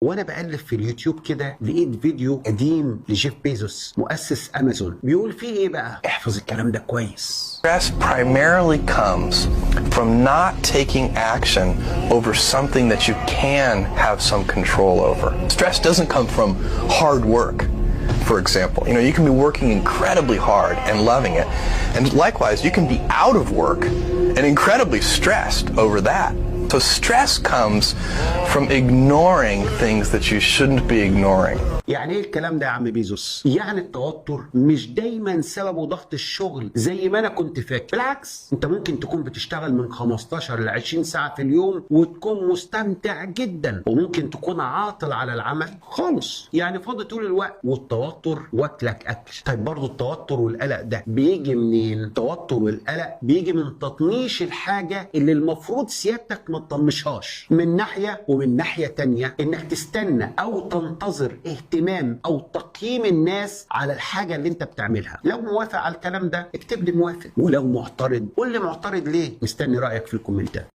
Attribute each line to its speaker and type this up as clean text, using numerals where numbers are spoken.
Speaker 1: وانا بقلب في اليوتيوب كده لقيت فيديو قديم لجيف بيزوس مؤسس امازون، بيقول فيه ايه بقى؟ احفظ الكلام ده كويس.
Speaker 2: Stress primarily comes from not taking action over something that you can have some control over. Stress doesn't come from hard work, for example. You can be working incredibly hard and loving it. And likewise, you can be out of work and incredibly stressed over that. So stress comes from ignoring things that you shouldn't be ignoring.
Speaker 1: يعني ايه الكلام ده يا عم بيزوس؟ يعني التوتر مش دايما سببه ضغط الشغل زي ما انا كنت فاكر، بالعكس انت ممكن تكون بتشتغل من 15 ل 20 ساعة في اليوم وتكون مستمتع جدا، وممكن تكون عاطل على العمل خالص، يعني فاضي طول الوقت والتوتر واكلك اكل. طيب برضه التوتر والقلق ده بيجي منين؟ التوتر والقلق بيجي من تطنيش الحاجة اللي المفروض سيادتك ما تطنشهاش من ناحية، ومن ناحية تانية انك تستنى او تنتظر اهتمام او تقييم الناس على الحاجة اللي انت بتعملها. لو موافق على الكلام ده اكتب لي موافق، ولو معترض قول لي معترض ليه. مستني رأيك في الكومنتات.